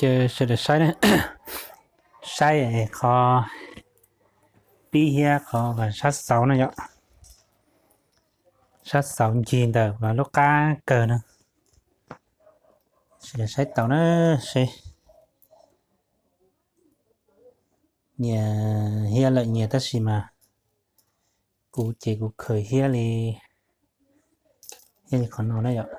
Ces sawv daws saib ne, saib qhov pib thiab qhov sab xauv no yom. Sab xauv ncig ntawm lub qab kawg no. Sawv daws saib tau na, seb nyias hiab lawm nyias tab sis mas kuv ces kuv khaws hiab li, hiab li qhov no na yom.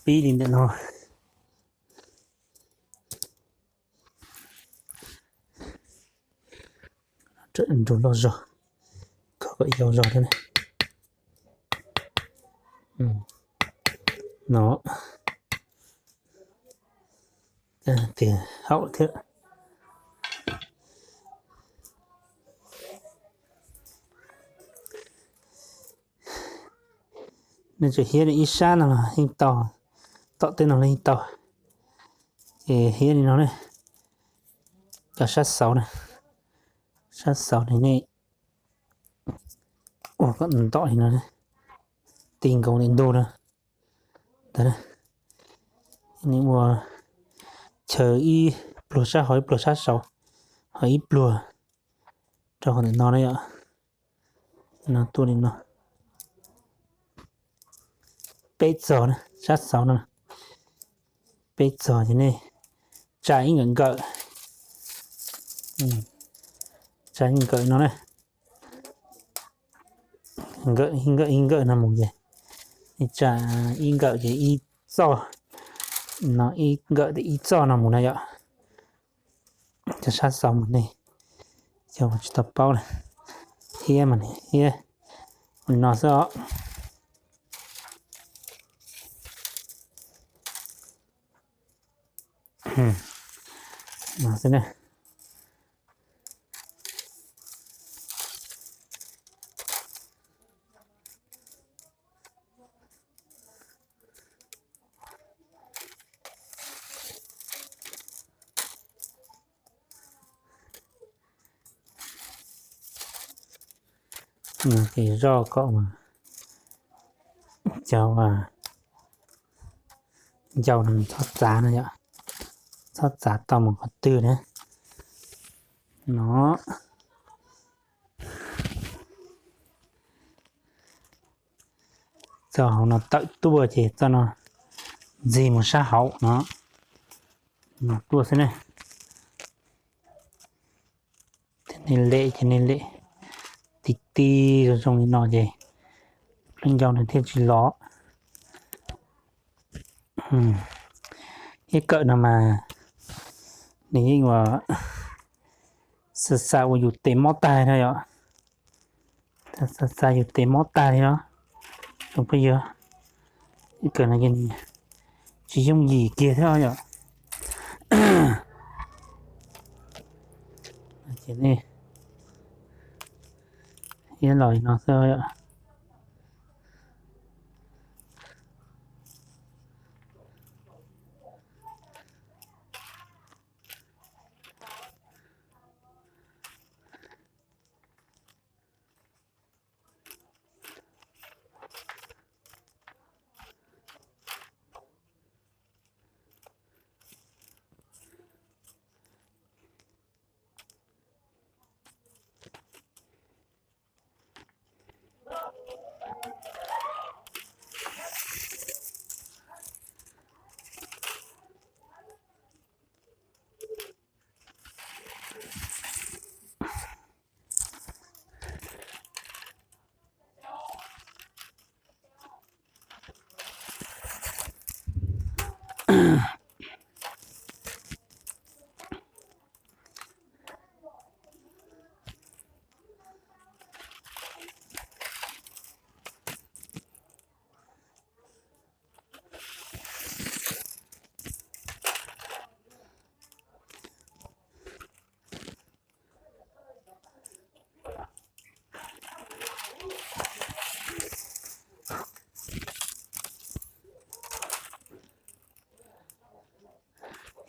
Pib li ntawm no. Nrug loj zog, kho kom yau zog thiab na. No, tias haum thiab. Nej tseem hiab ib sab no los yeej tau, tom tej no los yeej tau. Ces hiab li no ne, cov sab xauv na, sab xauv ne nej ua kom ntom li no, ti nkaus ntawm ntug na. Ntawd, nej ua chaw ib pluag sab hauv ib pluag sab saud, ho ib pluag rau hauv ntawm no na yom. No tuaj li no, peb txog na, sab xauv no, peb txog ces nej tsa ib nkawm nkawm, tsa ib nkawm no na, nkawm ib nkawm ib nkawm no mus ces, nej tsa ib nkawm ces ib txoj, no ib nkawm ib txoj no mus na yom. Cov sab xauv mas nej cov uas tsis tau paub na, hiab mas hiab ua li no xwb os. No xwb na. Ces zoj kom cov ncau no txhob txav no yom, txhob txav tau mus qhov twg na. No, txoj hauv no tawm tuaj ces txoj no ntxig mus sab hauv no, no tuaj xwb ne. Nej lem ces nej lem ti ti zoo zoo li no ces plab ncau nws thiaj tsis los. Ib kawm no mas nws yeej ua xa xa ua yus tes mob tag no yom. Xa xa yus tes mob tag li no. Tsoom phooj ywg, ib kawm no tsis yooj yim kiag thiab yom. Ces nej iab los li no xwb yom.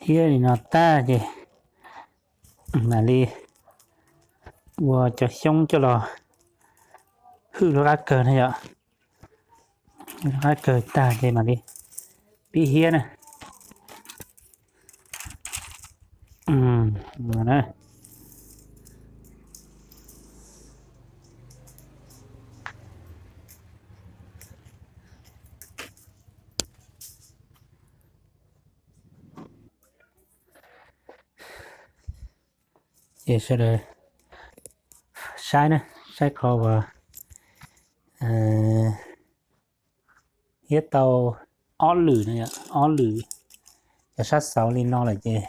Hiab li no tag ces mam li Ua cov xyoob coj los hwj lub qab kawg na yom. Lub qab kawg tag ces mam li pib hiab na. Ces sawv daws saib na, saib qhov uas hiab tau ob lwm no, ob lwm, cov sab xauv li no lawm ces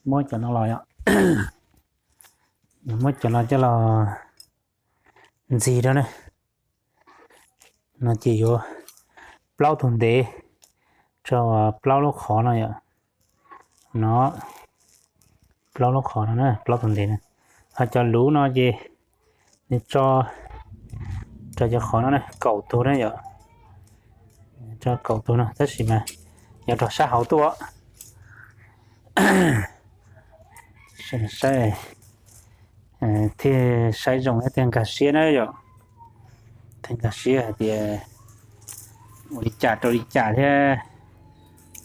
muab cov no los, muab cov no coj los ntxig rau na. No ces yuav plaub tug ntev rau plaub lub qhov no yom. No, plaub lub qhov no, plaub tug ntev na. Ho cov luv no ces nws tso rau cov qhov no na, kaum tug na yom. Tso kaum tug no tab sis mas yuav rau sab hauv tuaj. Saib, thiaj saib zoo thiab thiaj nkag siab na yom. Thiaj nkag siab hais tias ua li cas rau li cas thiab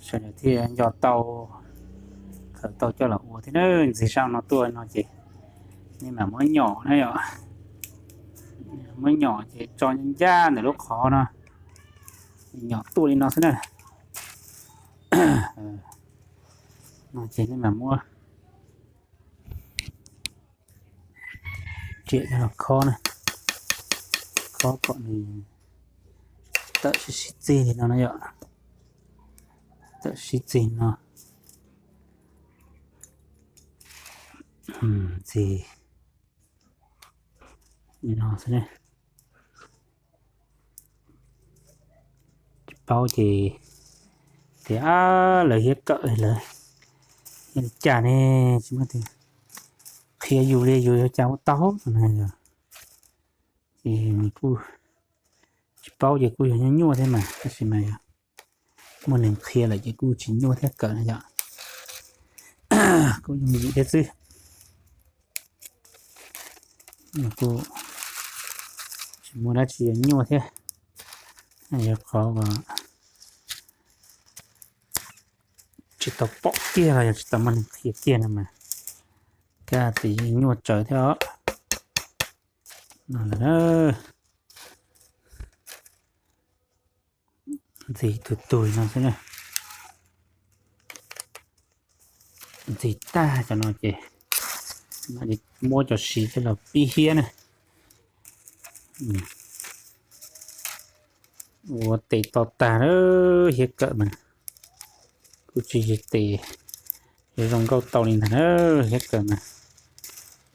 sawv daws thiaj nco tau, khaws tau coj los ua thiab na. Ntxiv sab no tuaj no ces nej mam muab nyom na yom. Muab nyom ces tso ncaj ncaj ntawm lub qhov no, nyom tuaj li no xwb na. No ces nej mam muab riam coj los khob na, khob kom nws tawm sib sib txig li no na yom. Tawm sib txig no, txig li no xwb ne. Tsis paub ces tias lawv hiab kawm lawv li cas ne, tsis muaj tus qhia yus li, yus yuav cas ua tau no. Ces kuj tsis paub ces kuj yog nyuaj nyuaj thiab mas, tab sis mas yog muaj neeg qhia lawm ces kuj tsis nyuaj thiab kawm na yom. Kuj yooj yim thiab xwb. Kuj tsis muaj dab tsi nyuaj thiab, yog qhov tsis tau pom kiag los yog tsis tau muaj neeg qhia kiag no mas, kab tis nyuaj tsawv thiab os. Ntxig tug tug no xwb na. Ntxig tag cov no ces mam li muab cov siv coj los pib hiab na. Ua tes to tag lawm, hiab kawm mas kuj tsis yog tes zoo zoo nkauj tau li ntag na, hiab kawm mas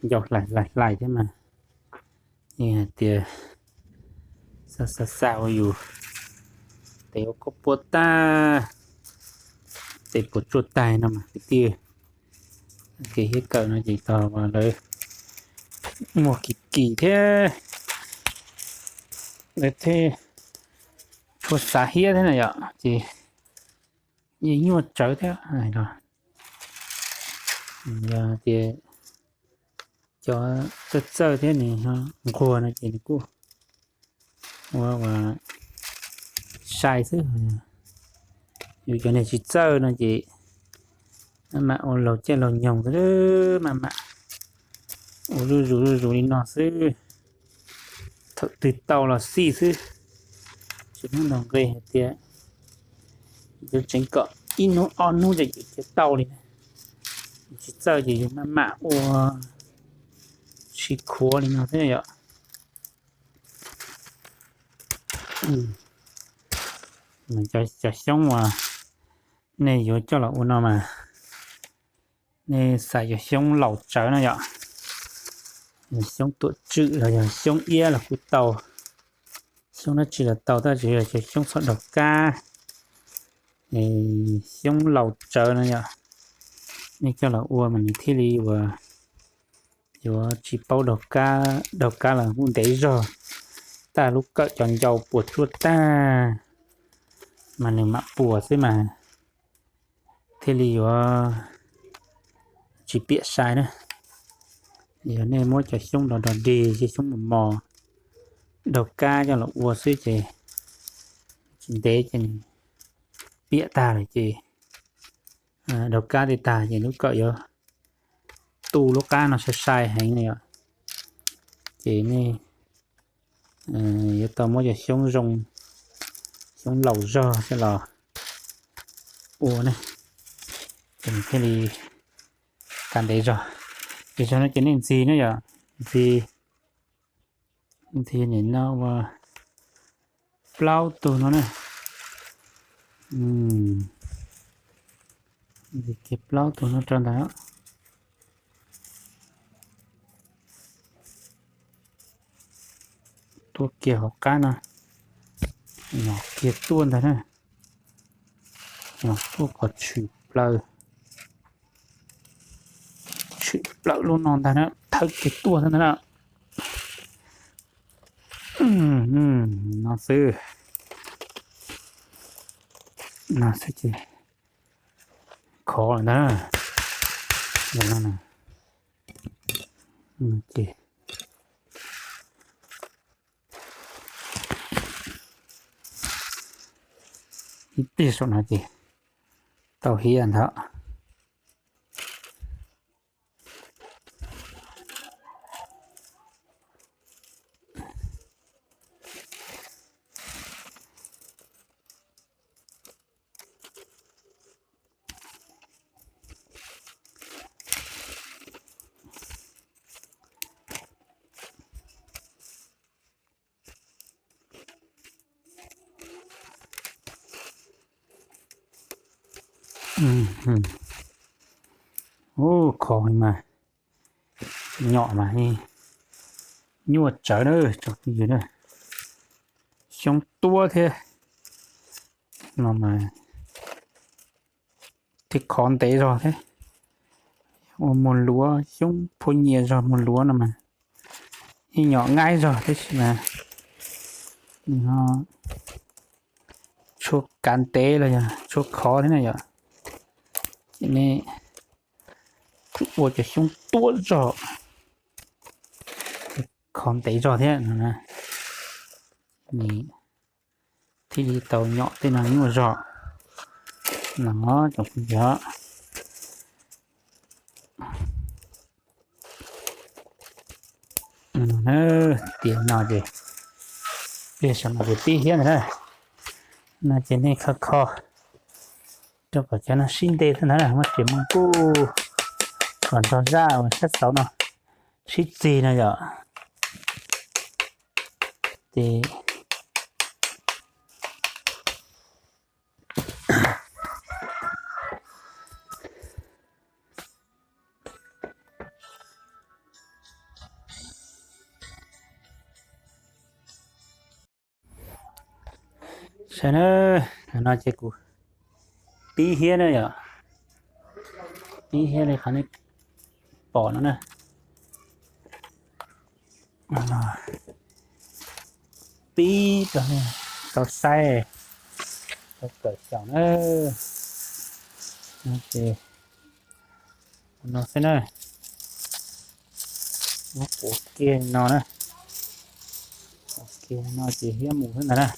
ncau hlais hlais hlais thiab mas. Yeej hais tias xa xa xa ua yus tes ua koj puab tag, tes puas tsuaj tag no mas kwv tij. Kev hiab kawm no ces tau lawv muag kim kim thiab, lawv thiaj tshua xav hiab thiab na yom, ces yeej nyuaj tsawv thiab. Yog tias cov txawj txawj thiab nws nquag no ces nws kuj ua ua sai xwb. Yus cov niag tsis txawj no ces maj mam ua laug caij laug nyoog xwb, maj mam ua zuj zus zuj zus li no xwb. Thaum twg tau los xij xwb, tsis muaj ntaus nqi hais tias yuav tseev kom ib hnub ob hnub ces yus thiaj tau li. Tsis txawj ces yus maj mam ua sib khuav li no xwb yom. Cov xyoob uas nej yuav coj los ua no mas nej xav yog xyoob laus tsawv no yom. Xyoob tuam tswm los yog xyoob iab los kuj tau, xyoob dab tsi los tau, tab sis yog cov xyoob txhob daug kab, xyoob laus tsawv no yom. Nej coj los ua mas nws thiaj li uas yuav tsis paub daug kab, daug kab los kuj ntev zog, tag lub kawm cov ncau puas tsuaj tag mas nws mam puas xwb mas thiaj li yuav tsis piam sai na. Yog nej muab cov xyoob rog rog dig, xyoob mos mos, daug kab coj los ua xwb ces tsis ntev ces piam tag lawm ces daug kab tag ces lub kawm yuav tu lub qab no sai sai heev li os. Ces nej yuav tau muab cov xyoob zoo, xyoob laus zog coj los ua ne, ces nws thiaj li kav ntev zog. Ces zog no ces nej ntxig na yom, ntxig, ntxig nim no ua plaub tug no na. Ntxig kiag plaub tug no rau ntawd. Tuaj kiag hauv qab no, nyom kiag tuaj ntag na. Nyom tuaj kom tshwm plaws, tshwm plaws lub no ntag na, thawb kiag tuaj ntag na. No xwb, no xwb ces khov lawm ntag. Ces ib pliag saum no ces tau hiab ntag. Ub, khov mas, nyom mas nyuaj tsawv na tsoom phooj ywg na. Xyoob tuab thiab no mas thiaj khov ntev zog thiab. Ua muag luav, xyoob phua nyias zog muag luav no mas yeej nyom nqaib zog tab sis mas nws ho tshuav kav ntev los yog tshuav khov thiab na yom. Ces nej tsum ua cov xyoob tuab zog, khov ntev zog thiab no, nws thiaj li tau nyom tej no nyuaj zog no tsoom phooj ywg. Tias no ces, tias saum no ces pib hiab ntag na. No ces nej kho kho rau kom cov no sib nte xwb ntag na, muab riam muaj nkuj kom nrog zaj uas sab xauv no sib txig no yom. Ces saib na, no ces kuv pib hiab na yom, pib hiab li qhov nej pom no na. Pib rau nej tau saib, tau kawm xyaum na. Ces no xwb na, muab quav kiag no na, quav kiag no ces hiab mus xwb ntag na.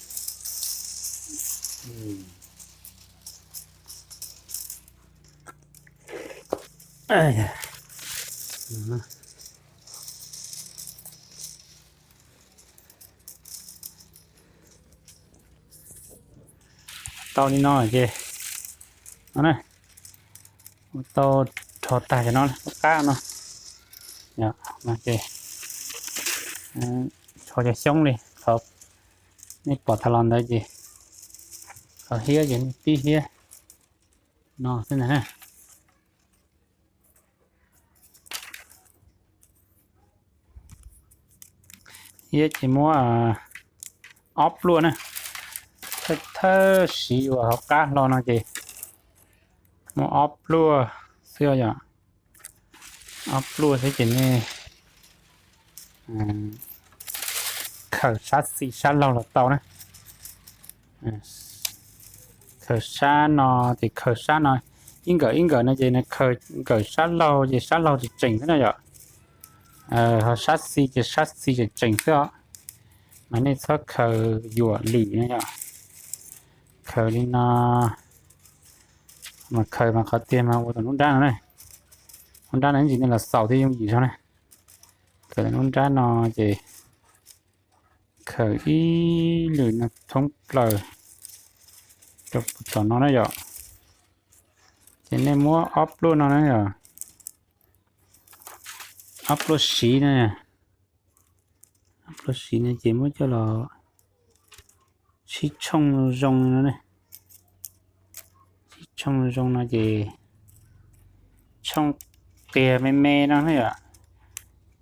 Tau li no ces, no na, tau rho tag cov no qab no, no ces rho cov xyoob li qhov nej pom tas los ntawd ces qhov hiab ces nej pib hiab no xwb ntag na. Hiab ces muab ob pluaj na, thawj siv uas hauv qab hlo no ces muab ob pluaj xwb yom, ob pluaj xwb ces nej khaws sab xis sab laug los tau na. Khaws sab no ces khaws sab no, ib nkawm ib nkawm no ces khaws nkawm sab laug ces sab laug tseem tseem xwb na yom. Ho sab xis ces sab xis tseem tseem xwb os, mas nej txhob khaws yuam lwm no yom. Khaws li no, mas khaws mas qhov tiag mas ua tom nruab nrab no na. Nruab nrab no ib ntsis nej los xaus thiab yooj yim zog na. Khaws tom nruab nrab no ces khaws ib lwm no thoob plaws rau tom no na yom. Ces nej muab ob pluaj no na yom, ob pluaj siv no, ob pluaj siv no ces muab coj los sib tshooj zoo no, sib tshooj zoo no ces tshooj kiag me me no na yom.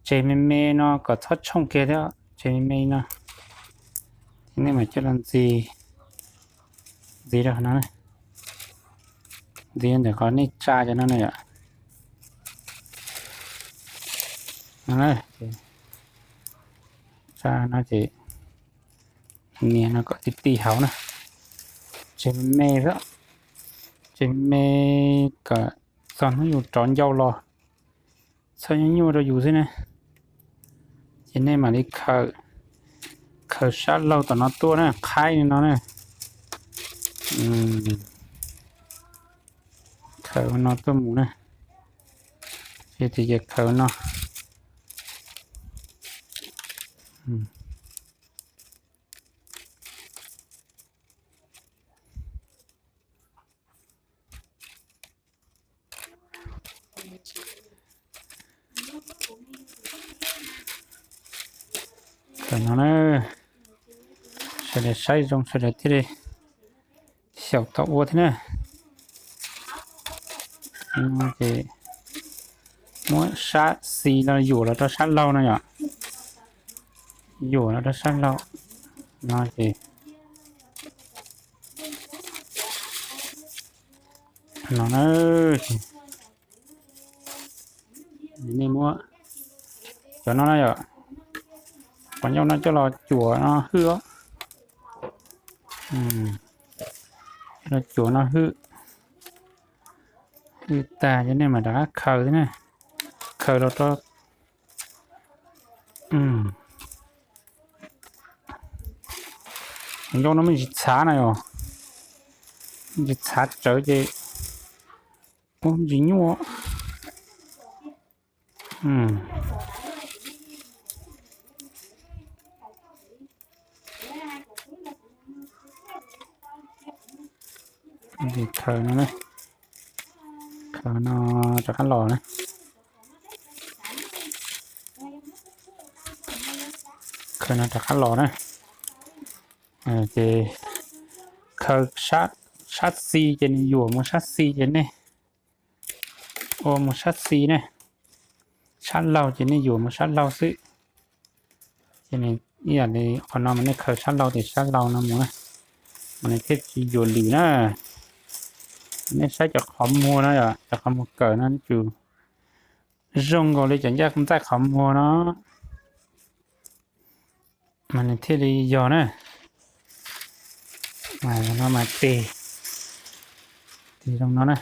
Tseg me me no kom txhob tshooj kiag thiab, tseg me me no. Ces nej mam coj los ntxiv, ntxiv rau no, ntxiv ntawm qhov nej tsa cov no na yom. Tsa no ces nias no kom ti ti hauv na. Tseg me me xwb, tseg me me kom txog hnub yus rov ncau los txhob nyuaj nyuaj rau yus xwb na. Ces nej mam li khaws, khaws sab laug tom no tuaj na, qhaib li no na. Khaws no tuaj mus na. Ces khaws no, no na, sawv daws saib zoo sawv daws thiaj li xyaum tau ua thiab na. Ces muab sab xis no yuam los rau sab laug no yom. Yuam los rau sab laug no ces no na, nej muab cov no na yom, qos ncauj no coj los cuam no hwj os. Coj los cuam no hwj, hwj tag ces nej mam rov qab khaws xwb na. Khaws los rau, qos ncauj no me ntsis txhav na yom, me ntsis txhav tsawv ces ua me ntsis nyuaj. Khaws no, khaws no rov qab los na. Khaws no rov qab los na. Ces khaws sab xis ces nws yuam mus sab xis ces nej ua mus sab xis ne, sab laug ces nej yuam mus sab laug xwb. Ces ib yam li qhov no mas nej khaws sab laug ces sab laug no mus na, mas nws thiaj tsis yuam lwm na. Nej saib cov qhov muag no yom, cov qhov muag kawm no nws tsuas zoo nkaus li cov ncaj ntxaij qhov muag no, mas nws thiaj li yog na. Mas no mas tes, tes zoo no na.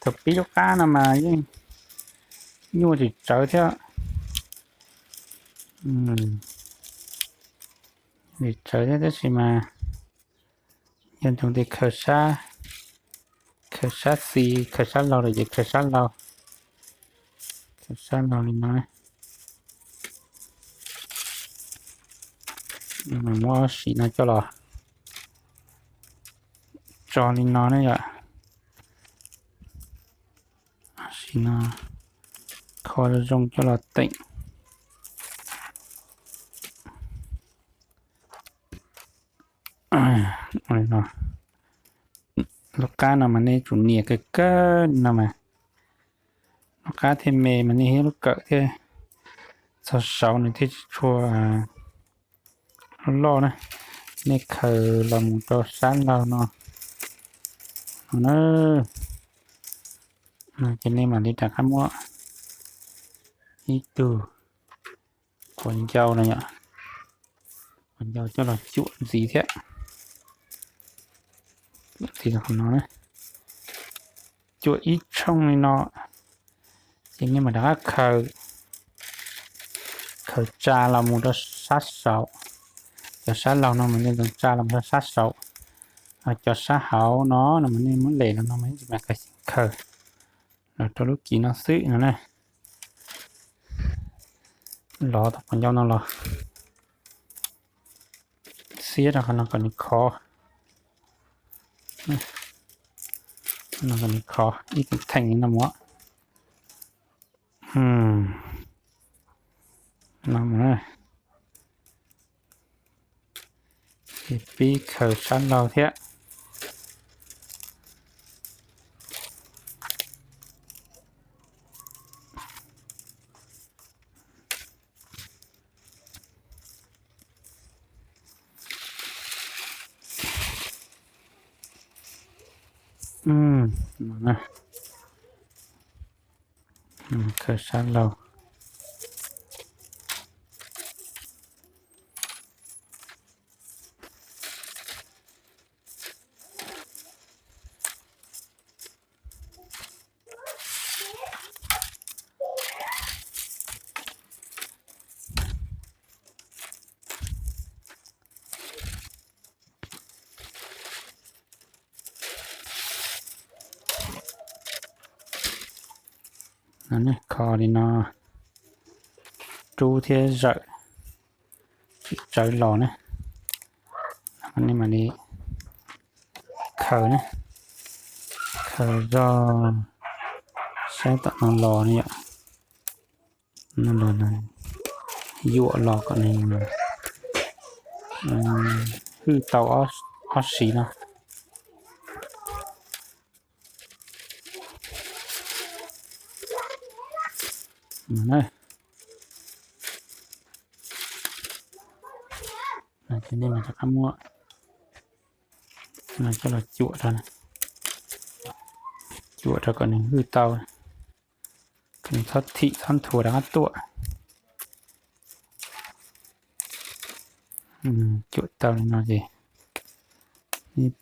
Thaum pib lub qab no mas yeej nyuaj tsis tsawv thiab, tsis tsawv thiab tab sis mas yog ntsoov tias khaws sab, khaws sab xis, khaws sab laug lawm ces khaws sab laug, khaws sab laug li no. Muab sim no coj los tso li no ne yom. Sim no kho zoo coj los teem. Lub qab no mas nej tsum nias kawg kawg no mas, lub qab thiaj me mas nej thiaj lub kawm thiaj txog saud nws thiaj tsis tshua loj na. Nej khaws los mus rau sab laug no, no na, ces nej mam li rov qab muab ib tug quav ncau no yom, quav ncau coj los cuam ntxiv thiab. Cuam ntxiv qhov no, cuam ib tshooj li no, Ces nej mam rov qab khaws, khaws tsa los mus rau sab saud. Cov sab laug no mas nej tsa los mus rau sab saud. Cov sab hauv no no mas nej muab lem los no mas nej tsis mam khaws, khaws los rau lub kis no xwb no na. Lov tau qhov ncauj no los xiab rau qhov no kom nws khov. No kom nws khov ib tug theej no mus. No mus na. Ces pib khaws sab laug thiab. Khaws sab laug. Kho li no, rub thiab zawm, tsis tsawv los na. Nej mam li khaws na, khaws zog saib tom no los ne yom. Yuam los kom nws hwj tau ob siv no. Nej mam rov qab muab no coj los cuam rau, cuam rau kom nws hwj tau, kom nws txhob thim txhob nthua rov qab tuaj. Cuam tau li no ces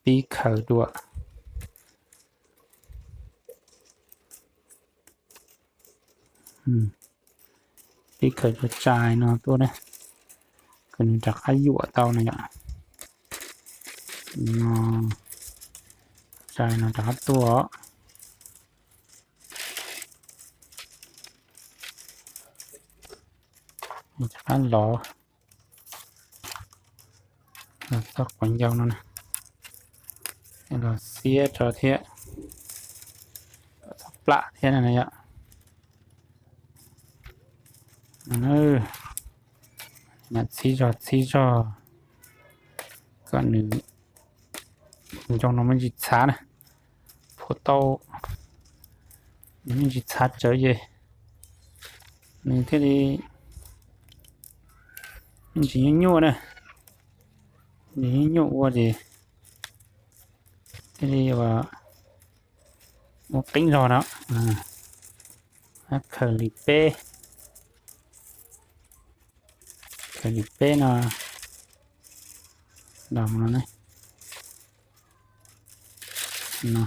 pib khaws dua. Pib khaws dua tsa no tuaj na, kom nws rov qab yuam tau no yom. Tsa no rov qab tuaj. Rov qab lov, los txog quav ncau no na, los xiab rau thiab, txhob plam thiab no yom. Mam txhib zog txhib zog kom nws ncoo no me ntsis txhav na, phua tau, nws me ntsis txhav tsawv ces nws thiaj li me ntsis nyuaj nyuaj na, nws nyuaj nyuaj ua ces thiaj li ua qeeb zog no. Khaws li peb, khaws li peb no, los no ne, no,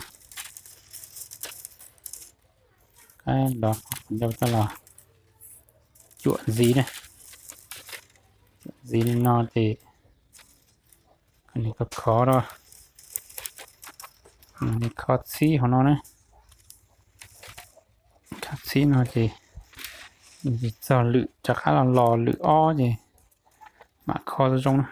los qhov ncauj coj los cuam ntxiv ne, cuam ntxiv li no ces kom nws khov khov rau, nws kho txhib hauv no ne, kho txhib no ces tsis txog lwm rov qab los los lwm ob ces mam kho zoo na.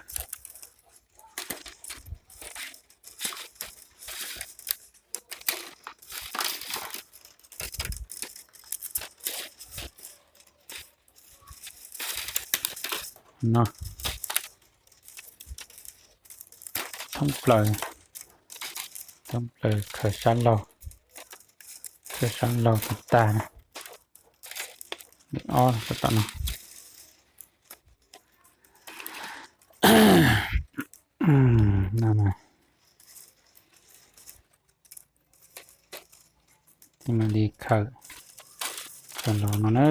No, thoob plaws, thoob plaws khaws sab laug, khaws sab laug tag tag na. Lwm ob tom no. Ces mam li khaws, khaws los no na,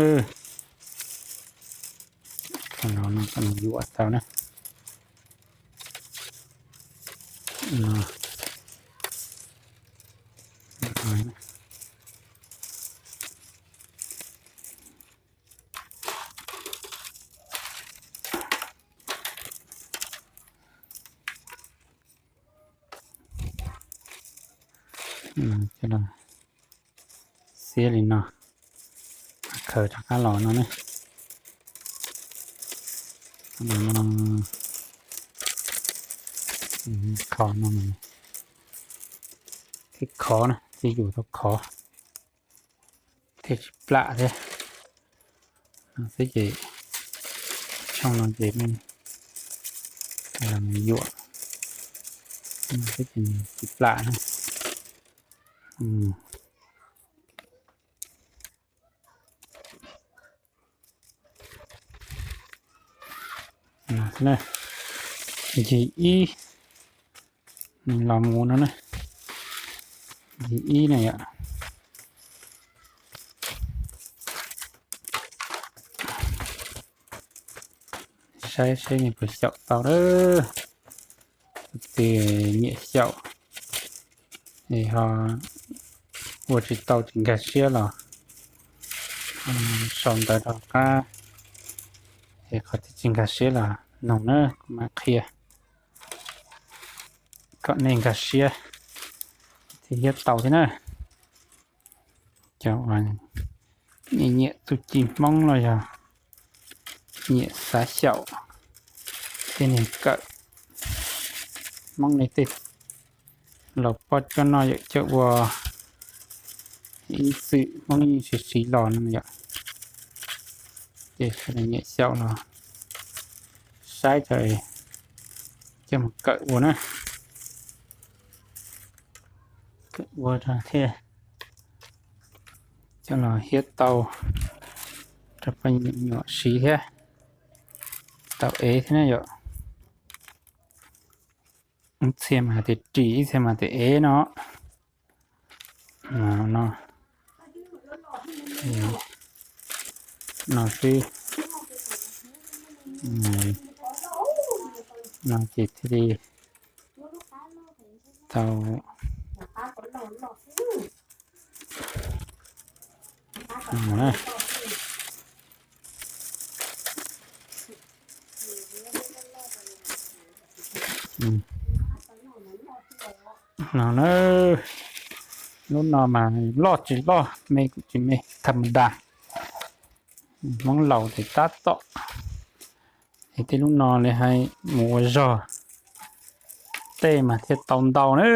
khaws los no kom nws yuam tau na. No, Coj los xiab li no, khaws rov qab los no ne. Kho no, thiaj khov na, thiaj yuav tau khov, thiaj tsis plam thiab. Xwb ces tshooj no ces yuam, xwb ces tsis plam na. Ncig ib, nws los mus no na, ncig ib na yom. Saib seb nws puas xyaum tau lawm. Tus twg nyiam xyaum es ho ua tsis tau tsis nkag siab los sau ntawv rau qab, es qhov twg tsis nkag siab los nug na, kuv mam qhia kom nej nkag siab thiaj hiab tau thiab na. Cov uas nyiam nyiam txuj ci Hmoob los yog nyiam xav xyaum tej niag kawm Hmoob li tej laus poj coj noj yawm coj ua ib txwm Hmoob yeej siv siv los no yom. Ces sawv daws nyiam xyaum los saib coj mus kawm ua na. Kawm ua rau thiaj coj los hiab tau rau poj niam me nyuam siv thiab, tau ev thiab na yom. Ib txhia mas hais tias ris, ib txhia mas tias ev no. No, no xwb. No ces thiaj li tau. No na, lub no mas loj tsis loj, me kuj tsis me, tham ma das. Hmoob laus ces tab tom. Es tej lub no li hais mus ua zog tej mas thiaj tau ntau na.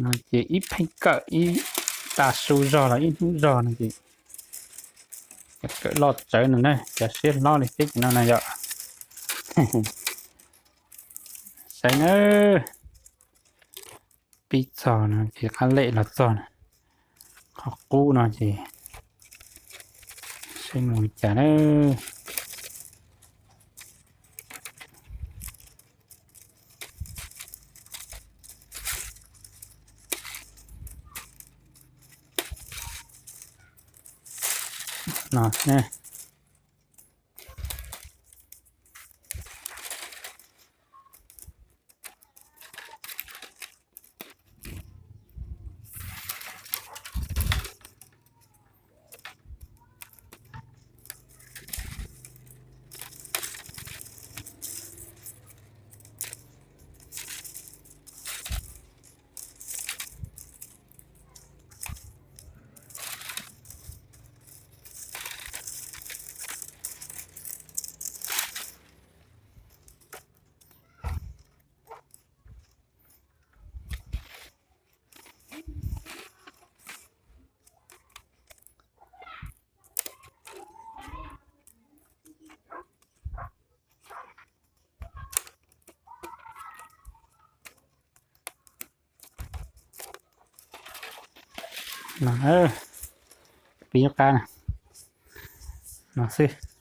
No ces ib pheej kawm ib tas su zog los ib hnub zog no ces kawm loj tsawv no na, cov siab hlob li peb cov no na yom. Saib nawb, pib txog no ces qab lem los txog na, qhov qub no ces saib mus li cas na. No ne. No, pib qab na, no xwb.